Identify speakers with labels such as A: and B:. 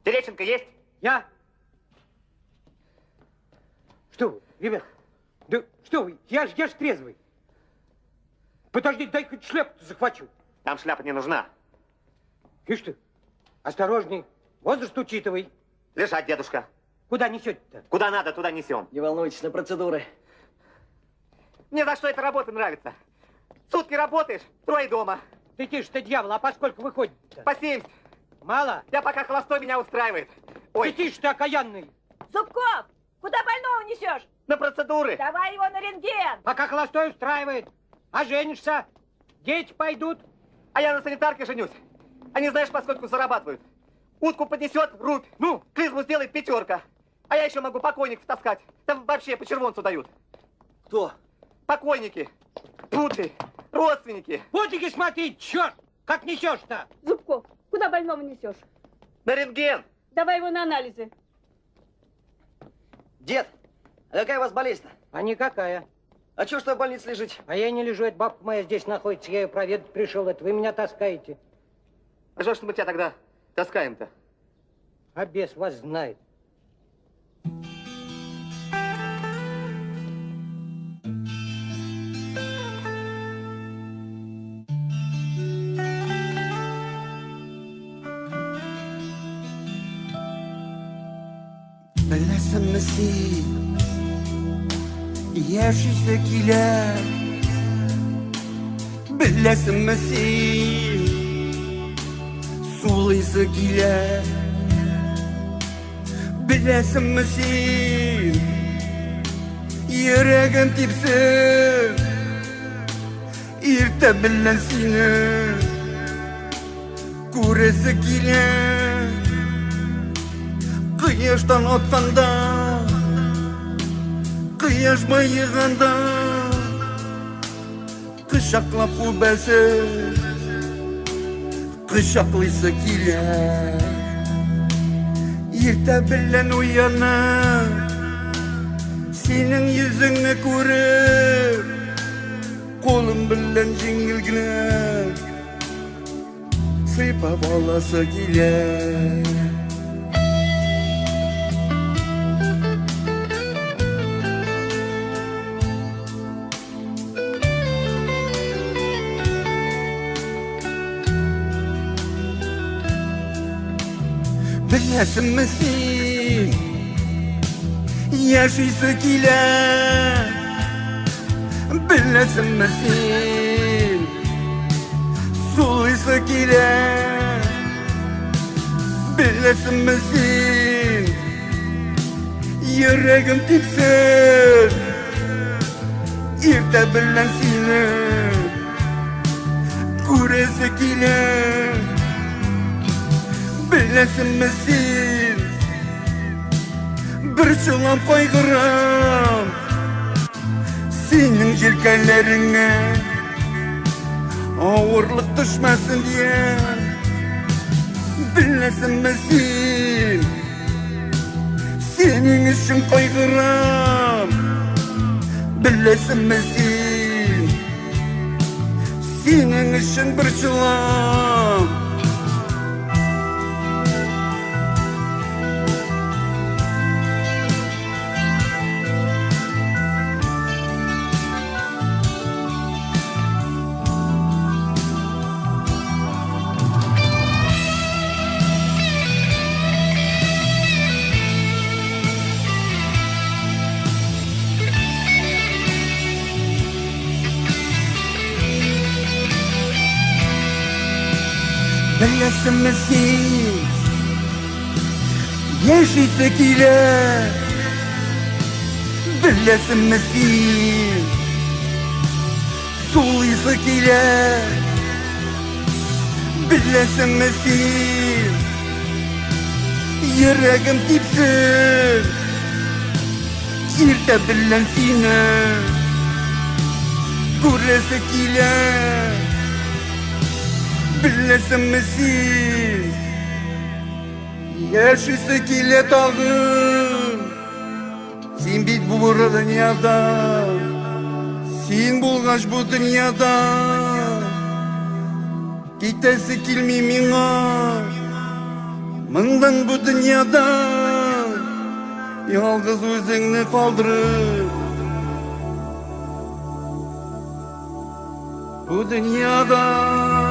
A: Терещенко есть?
B: Я? Что вы, ребят? Да что вы, я ж трезвый. Подожди, дай хоть шляпу захвачу.
A: Нам шляпа не нужна.
B: Ишь ты, осторожней, возраст учитывай.
A: Лежать, дедушка.
B: Куда несете-то?
A: Куда надо, туда несем.
C: Не волнуйтесь, на процедуры.
A: Мне за что эта работа нравится? Сутки работаешь, трое дома.
B: Ты тише ты, дьявол, а поскольку выходит-то?
A: По 70.
B: Мало?
A: Я пока холостой, меня устраивает. Ой.
B: Ты тише ты, окаянный.
D: Зубков, куда больного несешь?
A: На процедуры.
D: Давай его на рентген.
B: Пока холостой устраивает. А женишься, дети пойдут.
A: А я на санитарке женюсь. Они знаешь, поскольку зарабатывают. Утку поднесет, рубь.
B: Ну?
A: Клизму сделает пятерка. А я еще могу покойников таскать. Там вообще по червонцу дают.
C: Кто?
A: Покойники. Путы. Родственники.
B: Путики смотри, черт! Как несешь-то?
D: Зубков, куда больного несешь?
A: На рентген.
D: Давай его на анализы.
C: Дед, а какая у вас болезнь-то?
B: А никакая.
C: А чё ж вы в больнице лежите?
B: А я не лежу, это бабка моя здесь находится, я ее проведать пришел, это вы меня таскаете.
A: А что ж мы тебя тогда таскаем-то?
B: А бес вас знает.
E: Беләсеңме син, яшисе килә. Беләсеңме син, сулыйсы килә. Беләсеңме син, йөрәгем типсен, иртә белән сине күрәсе килә. Кояштан атканда, кояш баеганда, кочаклап үбәсе, кочаклыйсы килә. Иртә белән уянып, синең йөзеңне күреп, кулым белән җиңел генә сыйпап аласы килә. Беләсеңме син, яшисе килә. Беләсеңме син, сулыйсы килә. Беләсеңме син, йөрәгем типсен, иртә белән сине күрәсе килә. Беләсеңме син, борчылам, кайгырам, синең җилкәләреңә авырлык төшмәсен дигән. Беләсеңме син, синең өчен кайгырам. Беләсеңме син, синең өчен борчылам. Беләсеңме син, яшисе килә. Беләсеңме син, сулыйсы килә. Беләсеңме син, йөрәгем типсен, иртә белән сине күрәсе килә. Беләсеңме син, яшисе килә тагын. Син бит бу дөньяда, син булгач бу дөньяда, китәсе килми миңа. Моннан бу дөньядан ялгыз үзеңне калдырып. Бу дөньяда.